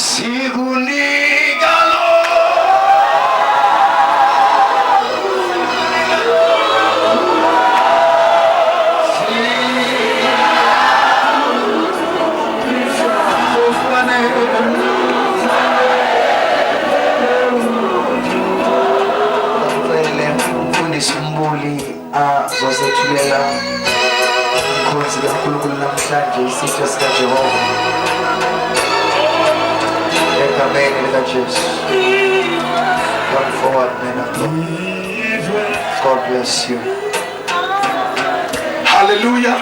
Sikunika lo. Ngicele umfundisi uMbuli azosethulela umkhonzi kaNkulunkulu namhlanje isitsha sikaJehova egameni likaJesu. Come forward, man of God. God bless you. Hallelujah.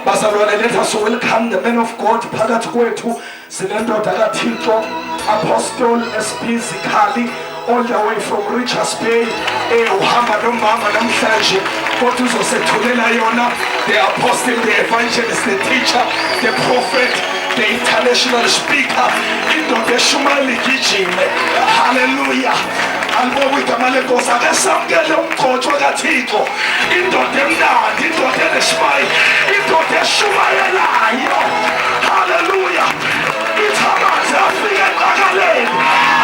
Bazalwane, let us welcome the man of God phakathi kwethu. Sinendoda kaThixo, Apostle SP Zikhali, all the way from Richards Bay. Uhamba nomama namhlanje kodwa uzosethulela yona, the apostle, the evangelist, the teacher, the prophet, the international speaker, indoda eshumayela igijime. Hallelujah. Alibongwe igama lenkosi. Ake samukele umgcotshwa kaThixo, indoda emnandi, indoda eneshimayi, indoda eshumayelayo. Haleluya. Ithi amanzi afika enqakaleni,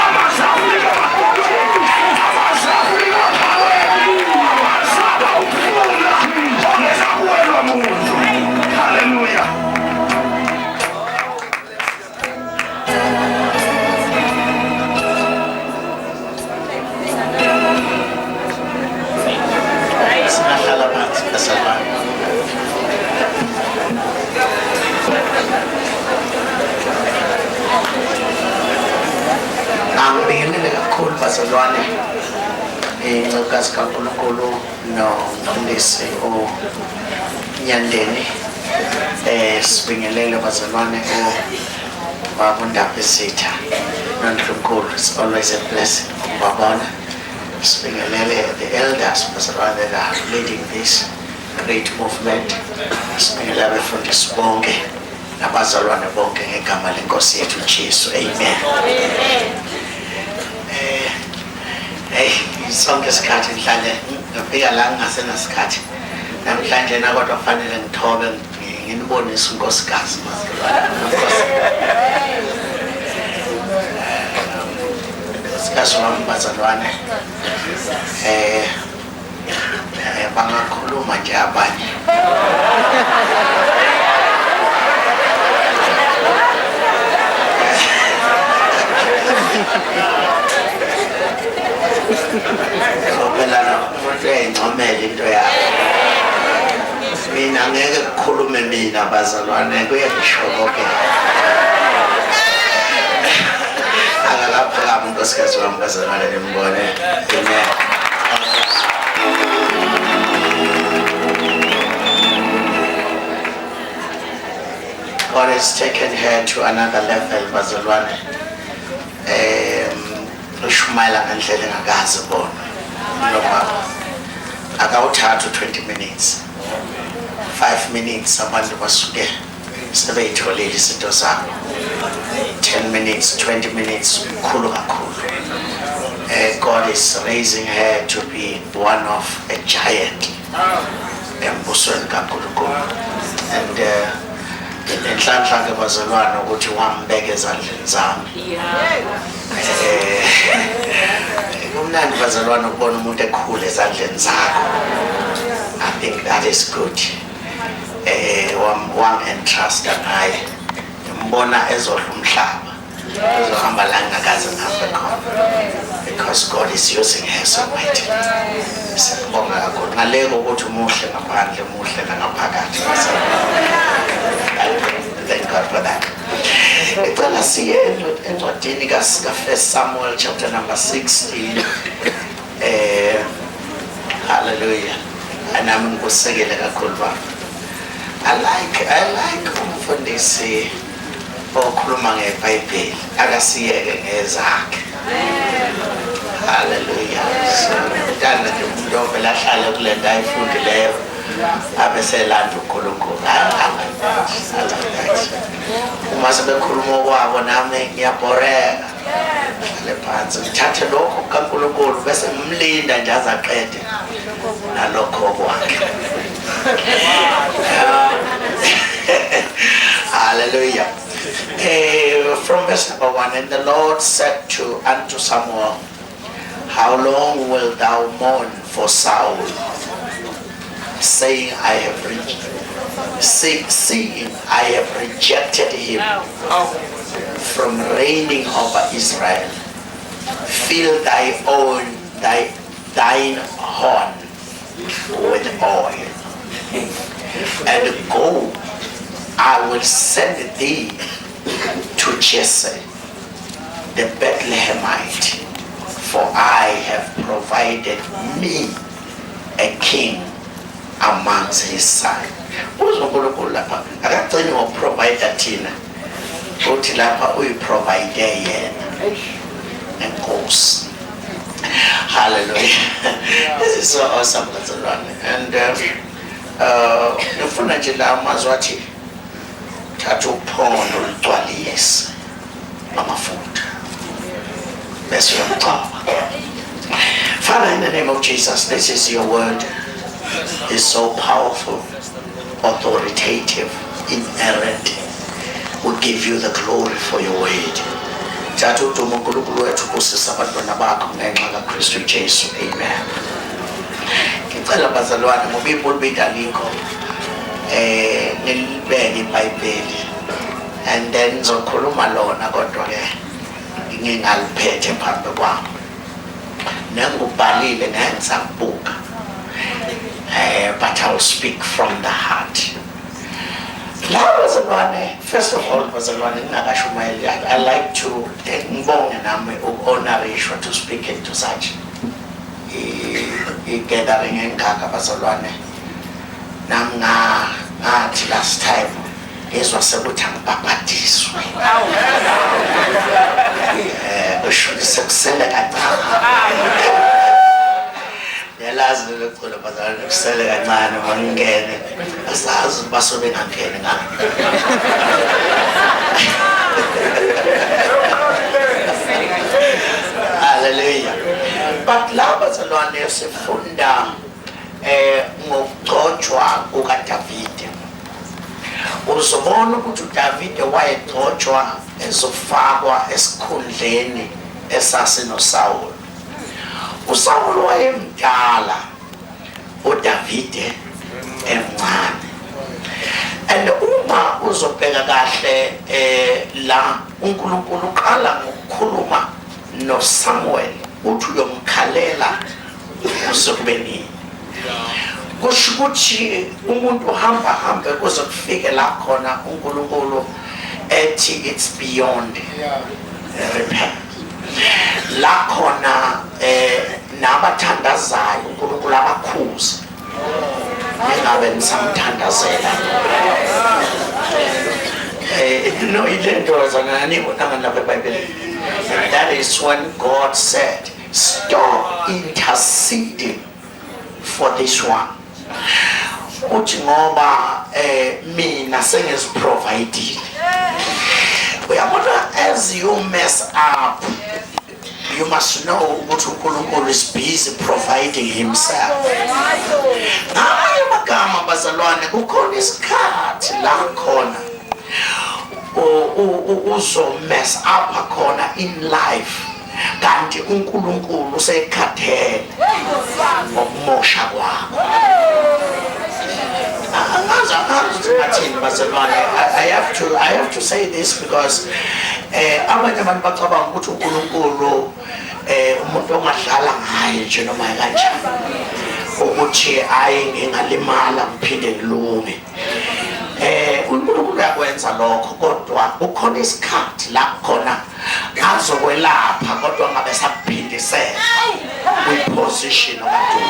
amanzi afika emadolweni, amanzi afika okhalweni, amanzi aba umfula ongenakuwelwa muntu. Haleluya. Singahlala phansi bazalwane. Angibingelele kakhulu bazalwane, incekukazi kaNkulunkulu nomfundisi uNyandeni. Sibingelele bazalwane ubaba uNdabezitha noNdlunkulu. It's always a blessing ukubabona. Sibingelele the elders bazalwane that are leading this great movement. Sibingelele abefundisi bonke nabazalwane bonke ngegama lenkosi yethu Jesu. Amen. Hey, sonke isikhathi ngihlale ngifika la ngingasenasikhathi namhlanje na, kodwa kufanele ngithobe nginibonise unkosikazi bazalwane. Unkosikazi wami bazalwane, bangakhuluma nje abanye. Phela umuntu uyayincomela into yakhe. Mina ngeke kukhulume mina bazalwane, kuye ngisho konke. Akakaphakami unkosikazi wami bazalwane, nimbone. Amen. God has taken her to another level bazalwane. Ushumayela ngendlela engakaze bona. Lo mama akawuthatha 20 minutes, 5 minutes abantu basuke sebeyitholile izinto zabo. 10 minutes, 20 minutes mkhulu kakhulu. God is raising her to be one of a giant embusweni kaNkulunkulu, and inhlanhla ke bazalwane ukuthi wambeka ezandleni zami. Kumnandi bazalwane ukubona umuntu ekhula ezandleni zakho. I think that is good. Wang-entrust ngaye, ngibona ezodla umhlaba, ezohamba la ngingakaze ngihambe khona, because God is using her so mightily. Siyabonga kakhulu ngale kokuthi umuhle ngaphandle, muhle nangaphakathi. Thank God for that. Ngicela siye encwadini ka-First Samuel chapter number 16. Hallelujah. Nami ngikusekele kakhulu baba. I like umfundisi okhuluma ngeBhayibheli, akasiyeke ngezakhe. Hallelujah. So ngithanda nje umuntu ovele ahlale kule nto ayifundileyo abe selanda uNkulunkulu. I like that. I like that. Uma sebekhuluma okwabo nami ngiyabhoreka. Hlale phansi ngithathe lokho kukaNkulunkulu bese ngimlinda nje aze aqede nalokho kwakhe. Hallelujah. From verse number 1, and the Lord said to unto Samuel, How long wilt thou mourn for Saul, saying, I have seeing I have rejected him from reigning over Israel? Fill thy own thy thine horn with oil, and go, I will send thee to Jesse the Bethlehemite, for I have provided me a king amongst his sons. Uzwa uNkulunkulu lapha akagcini ngokuprovide thina, uthi lapha uyiprovide yena enkosi. Hallelujah. This is so awesome, bazalwane. And ngifuna nje la amazwi athi thatha uphondo lugcwalise amafutha bese uyamgcoba. Father, in the name of Jesus, this is your word. It's so powerful, authoritative, inerrant. We give you the glory for your word. Thatha udumo uNkulunkulu wethu, busisa abantwana bakho ngenxa kaKristu Jesu. Amen. Ngicela bazalwane, ngoba ipulpit alikho, ngilibeke iBhayibheli and then ngizokhuluma lona, kodwa ke ngingaliphethe phambi kwami nengubhalile ngeke ngisakubuka, but I will speak from the heart. La bazalwane, first of all bazalwane, ngingakashumayeli, I like to ngibonge nami uku-honorishwa to speak into such i-gathering engaka bazalwane. Nami ngathi last time ngizwa sekuthi angibhabhadiswe, usho sekusele kancane. Ngiyalazi lelo culo bazalwane, kusele kancane mangingene, asazi basobe ngangeni ngani. Hallelujah. But la bazalwane sifunda ngokugcotshwa kukaDavide. Uzobona ukuthi uDavide wayegcotshwa ezofakwa esikhundleni esasinoSawulu. uSawulu wayemdala, uDavide emncane. And uma uzobheka kahle la uNkulunkulu uqala ngokukhuluma noSamuel, uthi uyomkhalela kuze kube nini? Kusho ukuthi umuntu uhamba hambe kuze kufike la khona uNkulunkulu ethi it's beyond repair, la khona nabathandazayo uNkulunkulu abakhuza, ningabe nisamthandazela. No, ilento bazalwane nibonanga lapha eBhayibhelini. That is when God said, stop interceding for this one, uthi ngoba mina sengiziprovidile. Uyabona, as you mess up, you must know ukuthi uNkulunkulu is busy providing himself. Ngamanye amagama bazalwane, kukhona isikhathi la khona uzo mess up khona in life, kanti uNkulunkulu usekhathele ngokumosha kwakho. Angazi ukuthi ngathini bazalwane. I have to say this because abanye abantu bacabanga ukuthi uNkulunkulu umuntu ongadlala ngaye nje noma kanjani, ukuthi hayi, ngingalimala ngiphinde ngilunge. UNkulunkulu uyakwenza lokho, kodwa kukhona isikhathi la khona azokwelapha kodwa ngabe sakuphindisela kwiposition okade.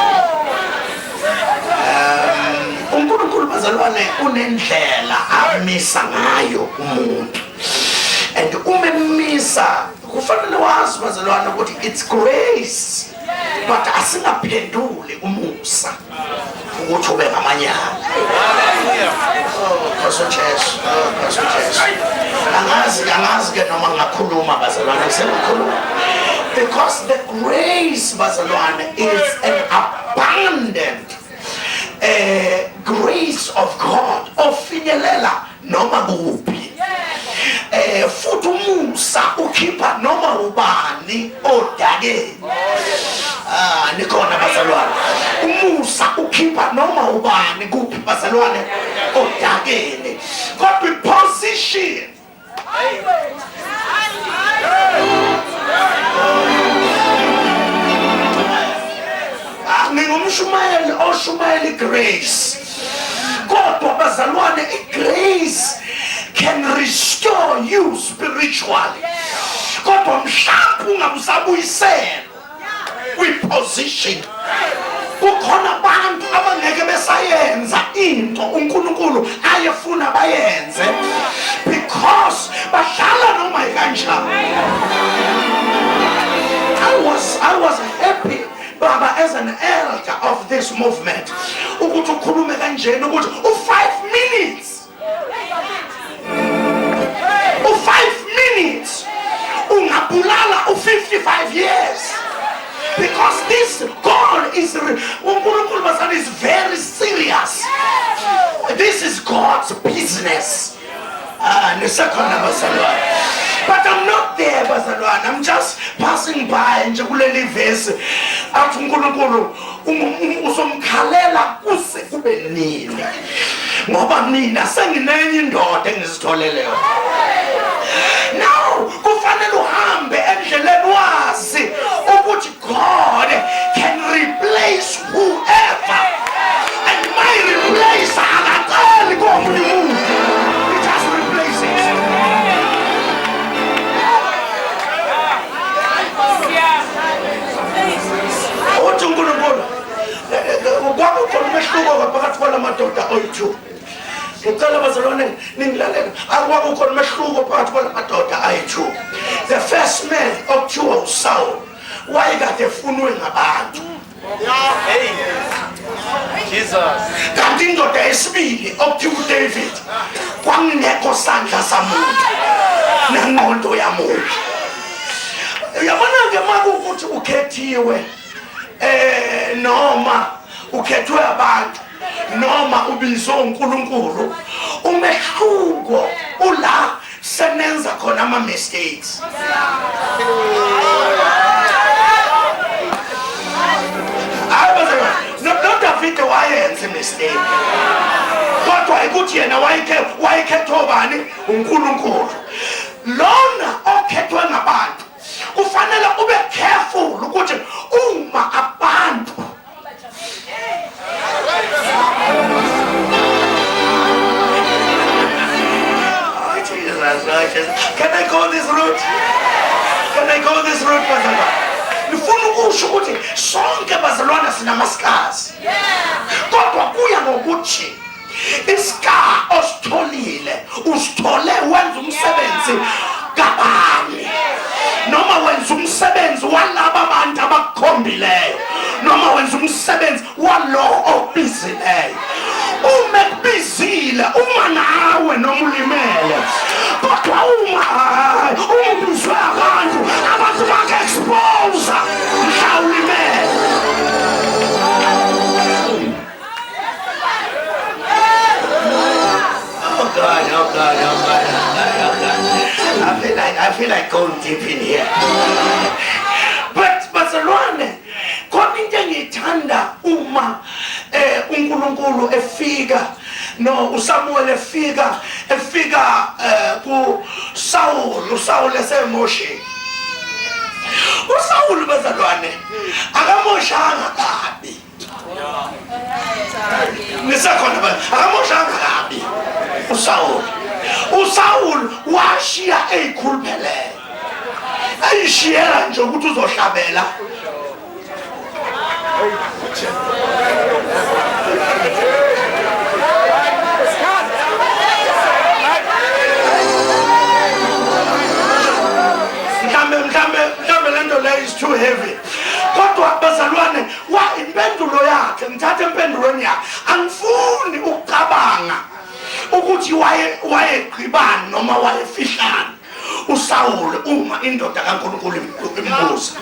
UNkulunkulu bazalwane unendlela amisa ngayo umuntu, and uma emisa kufanele wazi bazalwane ukuthi it's grace, but asingaphenduli umusa ukuthi ube ngamanyala. Oh, Nkosi Jesu, oh, Nkosi Jesu. Angazi ke noma ngingakhuluma bazalwane, ngisengakhuluma, because the grace bazalwane is an abundant grace of God ofinyelela noma kuphi. Eh futhi umusa ukhipha noma ubani odakeni. Ah nikhona bazalwane. Umusa ukhipha noma ubani kuphi bazalwane odakeni. Kodwa iposition ah, ngingumshumayeli oshumayela igrace kodwa bazalwane igrace can restore you spiritually kodwa mhlawumbe ungabusabuyiselwa kwiposition kukhona abantu abangeke besayenza into uNkulunkulu ayefuna bayenze because badlala noma kanjani. I was happy baba as an elder of this movement ukuthi ukhulume kanjena ukuthi u5 minutes, u5 minutes ungabulala u55 years, because this God is, uNkulunkulu bazalwane is very serious. This is God's business. Ah, nisekhona bazalwane? But I'm not there bazalwane, I'm just passing by nje kuleli vesi athi uNkulunkulu uzomkhalela kuze kube nini, ngoba mina senginenye indoda engizitholele yona. Now kufanele uhambe endleleni wazi ukuthi God can replace whoever, and my replace akaceli komunye umuntu, he just replaces. Uthi uNkulunkulu kwakukhona umehluko phakathi kwalamadoda oyi-two. Ngicela bazalwane ningilalela, akwakukhona umehluko phakathi kwalamadoda ayi-two. The first man okuthiwa uSaul wayekade efunwe ngabantu. Jesus. Kanti indoda yesibili okuthiwa uDavid kwakungekho sandla samuntu nengqondo yamuntu. Uyabona-ke uma kuwukuthi ukhethiwe noma ukhethwe abantu noma ubizwe uNkulunkulu, umehluko ula senenza khona ama mistakes. Hayi bazalwane, no David wayenza imistake, kodwa ukuthi yena wayekhethwe ubani? UNkulunkulu. Lona okhethwe ngabantu kufanele ube careful ukuthi uma abantu. Oh, Jesus, oh, Jesus. Can I go this route? Can I go this route, bazalwane? Ngifuna ukusho ukuthi sonke bazalwane sinamascars. Kodwa kuya ngokuthi iscar ositholile usithole wenza umsebenzi kabani, noma wenza umsebenzi walaba abantu abakukhombileyo, noma wenza umsebenzi walo okubizileyo. Uma ekubizile uma nawe noma ulimele, kodwa uma hayi, uma ubizwe abantu, abantu baka-expose mhla ulimele. Oh God, oh God, oh God, oh God, oh God. I feel like going deep in here. But bazalwane, khona into engiyithanda uma uNkulunkulu efika no uSamuel efika ku Saul, uSaul esemosheni. uSaul bazalwane akamoshanga kabi. Nisekhona ba? Akamoshanga kabi uSaul. uSaul washiya eyikhuluphelele, ayishiyela nje ukuthi uzohlabela. Mhlambe lento leyo is too heavy, kodwa bazalwane wa impendulo yakhe, ngithatha empendulweni yakhe, angifuni ukucabanga ukuthi waye wayegqibani noma wayefihlani uSawule uma indoda kaNkulunkulu imbuza.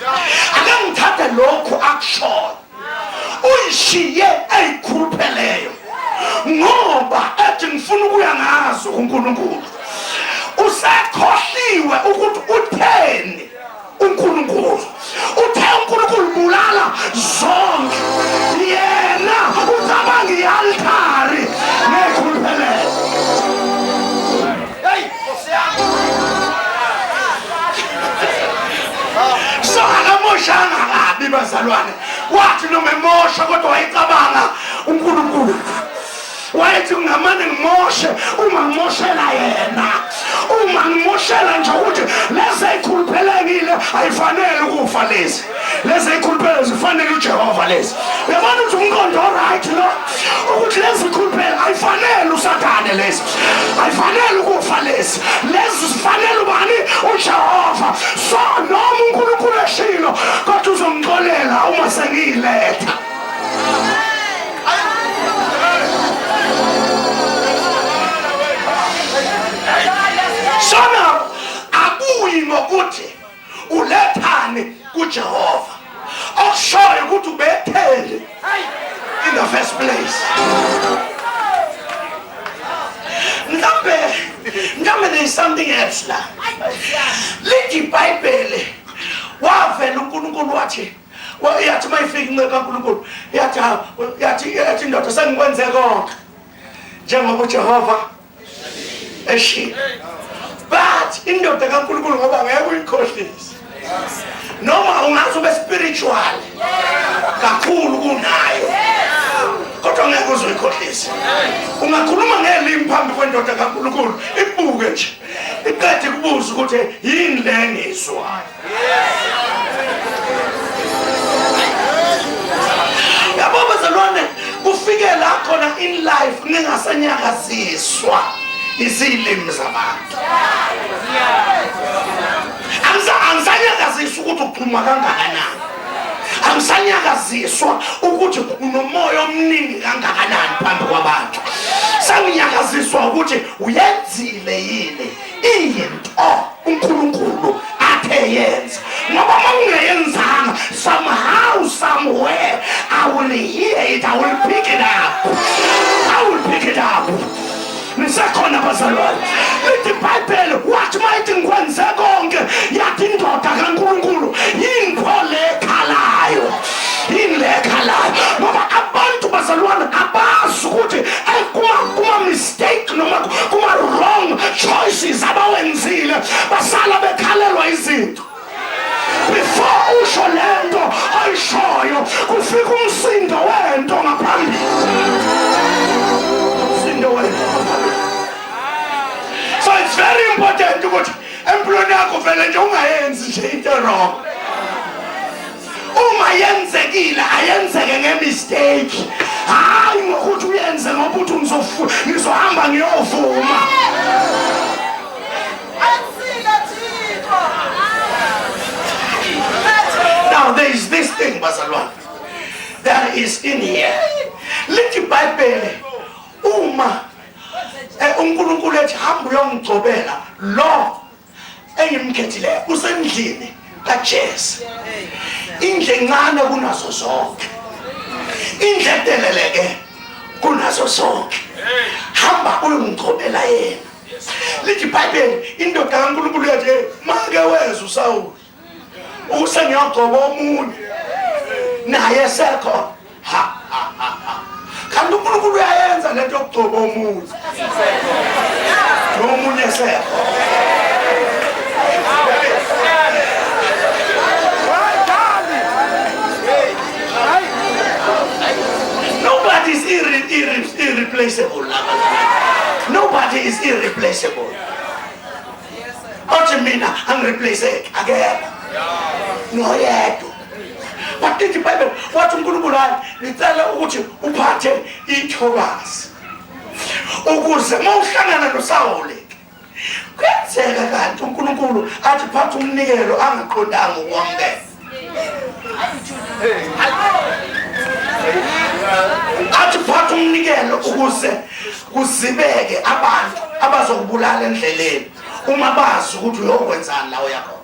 Ake ngithathe lokhu akushoyo, uyishiye eyikhulupheleyo ngoba ethi ngifuna ukuya ngazo kuNkulunkulu. Usekhohliwe ukuthi utheni uNkulunkulu. Uthe uNkulunkulu bulala zonke, yena ucabanga i-altari nekhuluphelele. Hey, Nkosi yami. So akamoshanga kabi bazalwane, wathi noma emosha kodwa wayecabanga uNkulunkulu. Wayethi ngingamane ngimoshe uma ngimoshela yena, uma ngimoshela nje ukuthi lezi ezikhuluphelekile ayifanele ukufa, lezi ezikhuluphele zifanele uJehova lezi. Uyabona ukuthi umqondo oright lo, ukuthi lezi zikhuluphele ayifanele uSathane, lezi ayifanele ukufa, lezi zifanele ubani? UJehova. So noma uNkulunkulu eshilo, kodwa uzongixolela uma sengiyiletha. So now akuyi ngokuthi ulethani kuJehova, okushoyo ukuthi ubethele in the first place. Mhlambe there is something else la. Lithi iBhayibheli wavela uNkulunkulu wathi, yathi mayifika inceku kaNkulunkulu, yathi yathi indoda, sengikwenze konke njengoba uJehova eshilo. But indoda kaNkulunkulu, ngoba ngeke uyikhohlise, noma ungaze ube spiritual kakhulu kunayo, kodwa ngeke uze uyikhohlise. Ungakhuluma ngelimi phambi kwendoda kaNkulunkulu, ibuke nje, iqede kubuza ukuthi yini le ngizwayo. Yabo bazalwane, kufike la khona in life ningasanyakaziswa izilimi zabantu. Angisanyakaziswa ukuthi uxhuma kangakanani, angisanyakaziswa ukuthi unomoya omningi kangakanani phambi kwabantu. Sanginyakaziswa ukuthi uyenzile yini into uNkulunkulu athe yenza, ngoba uma ungeyenzanga, somehow, somewhere I will hear it, I will pick it up, I will pick it up. Nisekhona bazalwane? Lithi iBhayibheli, wathi mayithi ngikwenze konke, yathi indoda kaNkulunkulu, yinto le ekhalayo, yini le ekhalayo? Ngoba abantu bazalwane abazi ukuthi kuma mistake noma kuma wrong choices abawenzile, basala bekhalelwa izinto. Before usho lento oyishoyo, kufika umsindo wento ngaphambili, umsindo wento ngaphambili. So it's very important ukuthi empilweni yakho vele nje ungayenzi nje into wrong. Uma yenzekile, ayenzeke ngemistake, hayi ngokuthi uyenze ngoba uthi ngizohamba ngiyovuma. Now there is this thing bazalwane that is in here. Lithi iBhayibheli, uma uNkulunkulu ethi hamba uyongigcobela lo engimkhethileyo, usendlini kaJese, indlu encane kunazo zonke, indlu edeleleke kunazo zonke, hamba uyongigcobela yena. Lithi iBhayibheli, indoda kaNkulunkulu yathi, "Hey, make weza uSawuli usengiyogcoba omunye naye sekho." Ha ha ha ha, kanti uNkulunkulu uyayenza lento yokugcoba omunye nomunye sekho. Nobody is irreplaceable. Nobody is irreplaceable. Othi mina angireplaceeki, akekho noyedwa. But lithi iBhayibheli, wathi uNkulunkulu, hayi, ngicela ukuthi uphathe ithokazi ukuze uma uhlangana noSawuli kuyenzeka kanti uNkulunkulu athi phatha umnikelo angaqondanga ukwamukela, athi phatha umnikelo ukuze kuzibeke abantu abazokubulala endleleni uma bazi ukuthi uyokwenzani la uyakhona.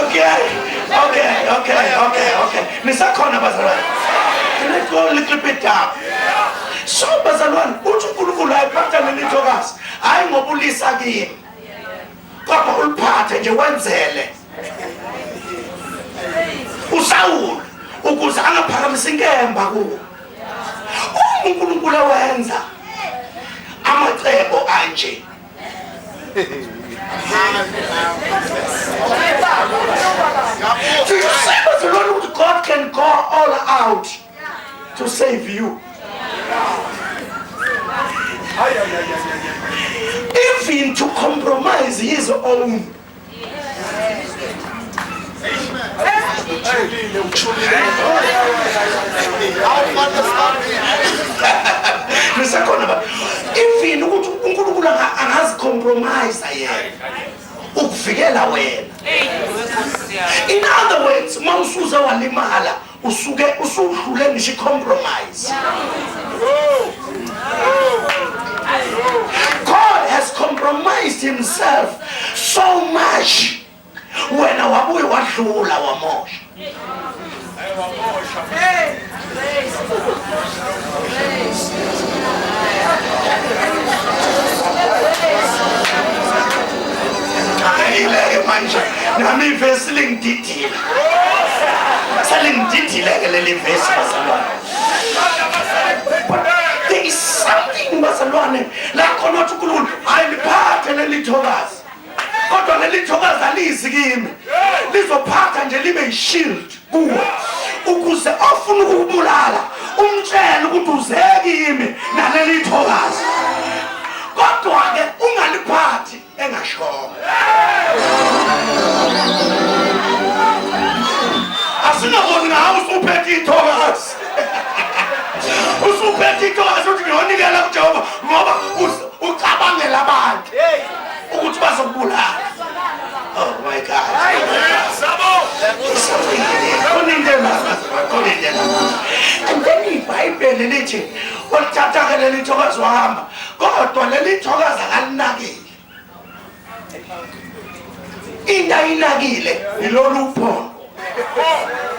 Okay. Okay, okay, okay. Nisakhona bazalwane? Can I go a little bit down? So bazalwane, uthi uNkulunkulu ayiphatha leli thokazi, hayi ngoba ulisa kimi. Kodwa uliphathe nje wenzele. uSawulu ukuze angaphakamisa inkemba kuwo. Uma uNkulunkulu ewenza amacebo anje Do you see bazalwane ukuthi God can go all out to save you? Even to compromise his own. Nisakhona ba even ukuthi uNkulunkulu angazicompromise yena ukuvikela wena. In other words, uma usuze walimala usuke usudlule ngisho i-compromise. God has compromised himself so much wena wabuye wadlula wamosha. Ayileke manje nami ivesi lingididile. Selingididile-ke leli vesi bazalwane. But there is something bazalwane la khona uthi uNkulunkulu hayi liphathe leli thokazi. Kodwa leli thokazi alizi kimi. Lizophatha nje libe yishield kuwe. Ukuze ofuna ukukubulala umtshele ukuthi uze kimi naleli thokazi. Kodwa ke ungaliphathi engashongo. Asingaboni ngawe usuphethe ithokazi. Usuphethe ithokazi uthi ngiyonikela kuJehova ngoba ucabangela abantu ukuthi bazokubulala. Oh my God. Khona into elapha, khona into elapha. And then iBhayibheli lithi walithatha-ke leli thokazi wahamba kodwa leli thokazi akalinakile. Into ayinakile yilolu uphondo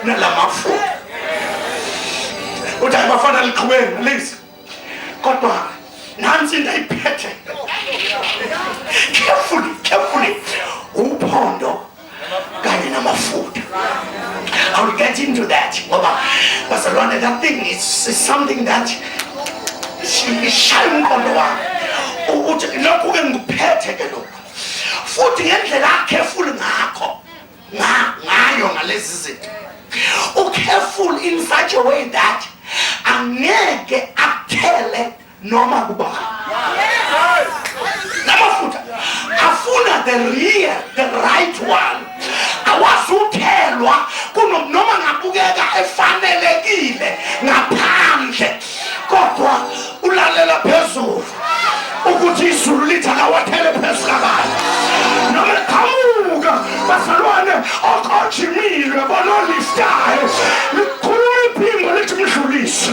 nalamafutha. Uthi hayi bafana liqhubeni lisi. Kodwa nansi into ayiphethe. Carefully, carefully. Uphondo kanye namafutha. I will get into that ngoba bazalwane that thing is something that ishaya umqondo wami. Uthi lokhu ke ngikuphethe ke lokhu. Futhi ngendlela acareful ngakho ngayo ngalezi zinto. Ucareful in such a way that angeke akuthele noma kubani. Lamafutha afuna the real, the right one. Awazuthelwa noma ngabukeka efanelekile ngaphandle kodwa ulalela phezulu ukuthi izulu lithi akawathele phezu kabani noma liqhamuka bazalwane okojimile bonolistayo likhuluma iphimbo lithi mdlulise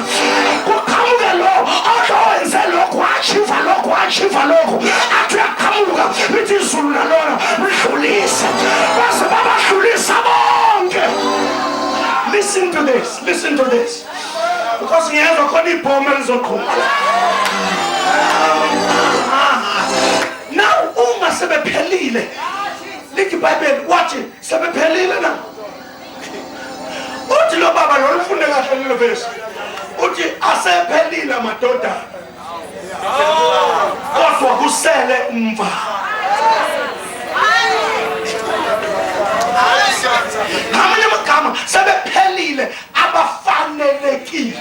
kuqhamuke lo ozowenze lokhu wachiva lokhu wachiva lokhu athi uyaqhamuka lithi izulu nalona mdlulise baze babadlulisa bonke. Listen to this, listen to this, because ngiyezwa khona ibhomu elizoqhuma la. Now uma sebephelile lithi iBhayibheli wathi sebephelile na uthi lo baba lo ufunde kahle lelo verse uthi asephelile amadodana kodwa kusele umfana. Ngamanye amagama sebephelile abafanelekile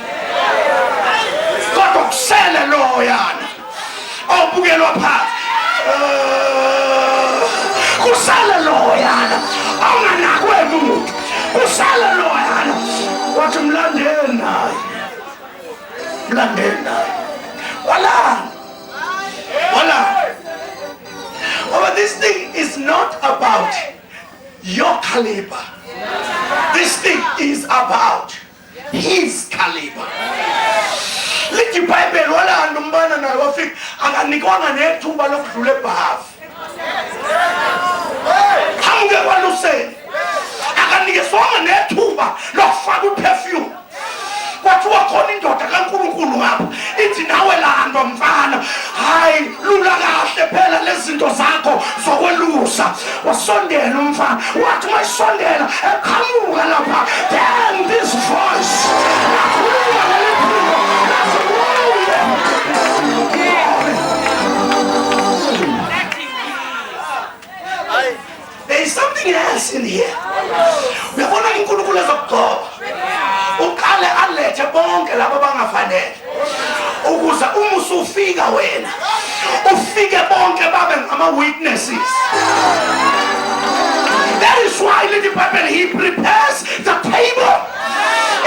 kodwa kusele loyana obukelwa phansi. Kusele loyana onganakwe muntu, kusele loyana wathi mlandeni naye, mlandeni naye wala wala. But this thing is not about your caliber. This thing is about his caliber. Lithi iBhayibheli walanda umbana naye wafika akanikwanga nethuba lokudlula ebhavu. Hamuke kwaluseni. Akanikezwanga nethuba lokufaka uperfume. Kwathiwa khona indoda kaNkulunkulu ngapha ithi nawe landwa mfana, hayi lula kahle phela lezi zinto zakho zokwelusa. Wasondela umfana, wathi uma esondela eqhamuka lapha, then this voice lakhuluma leli phimbo lathi kuye, There is something else in here. Uyabona uNkulunkulu ezokugcoba. Uqale alethe bonke labo abangafanele. Ukuze uma usufika wena, ufike bonke babe ngama witnesses. That is why lithi iBhayibheli, he prepares the table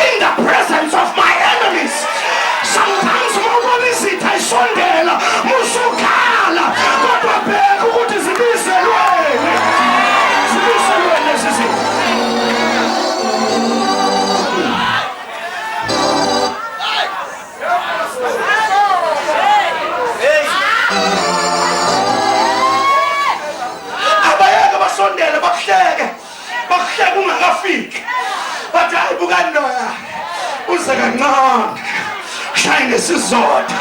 in the presence of my enemies. Sometimes mawubona izitha isondela, musukhala, kodwa bheka ukuthi zibizelweni. Zibizelweni lezi zinto. Abayeke basondele bakuhleke. Bakuhleka ungakafiki. Bathi hayi bukani loya. Uze kancane. Kushaye ngesizotha.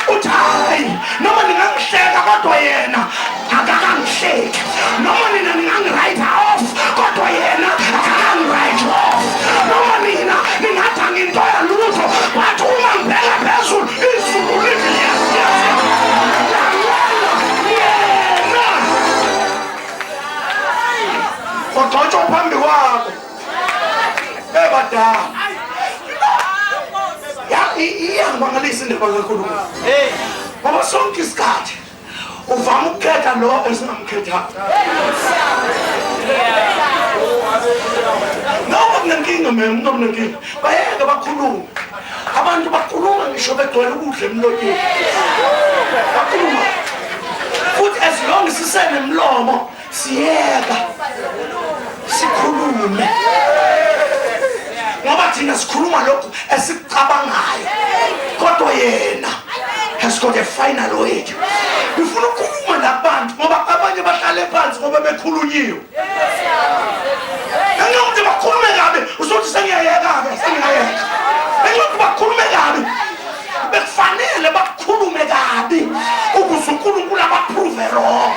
Uthi hayi noma ningangihleka kodwa yena akakangihleki. Noma nina ningangi-write off kodwa yena akakangi-write off. Noma nina ningathi anginto yalutho, but uma ngibheka phezulu izulu lithi yes, yes, yes. Lalela yena. Wagcotshwa phambi kwabo bebadala. Ya, iyangimangalisa indaba kaNkulunkulu. Ngoba sonke isikhathi uvama ukukhetha lo esingamkhethanga. Noma kunenkinga mem, noma kunenkinga. Bayeke bakhulume. Abantu bakhuluma ngisho begcwele ukudla emlonyeni. Bakhuluma. Futhi as long sisenemlomo siyeka sikhulume. Ngoba thina sikhuluma lokhu esikucabangayo. Kodwa yena has got a final word. Ngifuna ukukhuluma nabantu ngoba abanye bahlale phansi ngoba bekhulunyiwe. Ngenxa yokuthi bakhulume kabi, usothi sengiyayeka-ke, sengiyayeka. Ngenxa yokuthi bakhulume kabi, bekufanele bakhulume kabi ukuze uNkulunkulu abaprove wrong.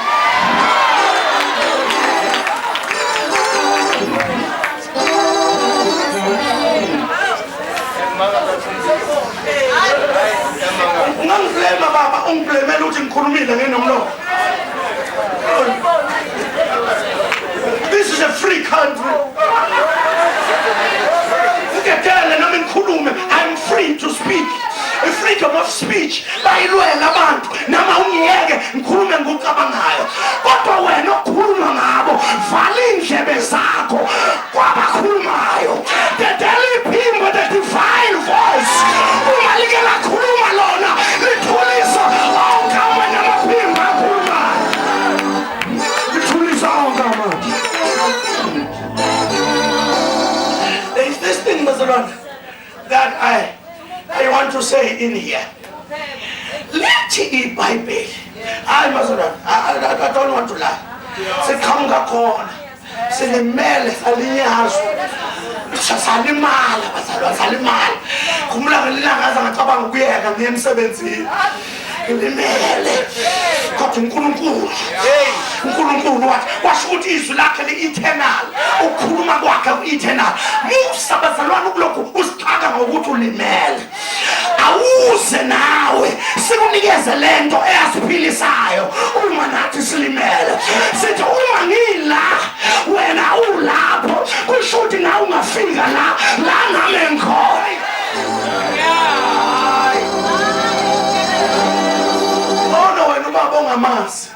Ungangiblema baba, ungiblemela ukuthi ngikhulumile ngenomlomo. This is a free country. Ngedele noma ngikhulume, I'm free to speak. A freedom of speech bayilwela abantu, noma ungiyeke ngikhulume ngokucabangayo. Kodwa wena okhuluma ngabo, vala indlebe zakho kwabakhulumayo. Dedela iphimbo, the divine voice. Uma like lakhuluma lona, lithulisa onke amanye amaphimbo akhulumayo. Lithulisa onke amanye. There is this thing, bazalwane, that I want to say in here. Lithi iBhayibheli. Hayi bazalwane, I don't want to lie. Siqhamuka khona. Silimele salinyazwa. Salimala bazalwane, salimala. Khumbula ngelinye ngaze ngacabanga ukuyeka ngiye emsebenzini. Ngilimele. Kodwa uNkulunkulu, uNkulunkulu wathi, washo ukuthi izwi lakhe li-eternal. Ukukhuluma kwakhe ku-eternal. Musa bazalwane ukulokhu uzixaka ngokuthi ulimele. Awuze nawe sikunikeze lento eyasiphilisayo uma nathi silimele. Sithi uma ngila wena ulapho, kusho ukuthi nawe ungafika la la nami ngikhona. Ono wena ubaba ongamazi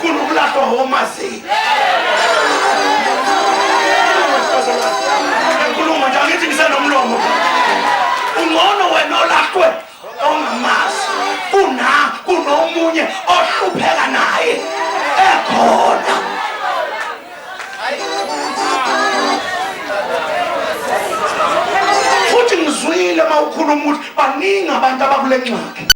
kunokulahlwa omaziyo. Ngikhuluma nje angithi ngisenomlomo. Ungcono wena olahlwe ongamazi kunomunye ohlupheka naye ekhona. Futhi ngizwile uma ukhuluma ukuthi baningi abantu abakule ngxaki.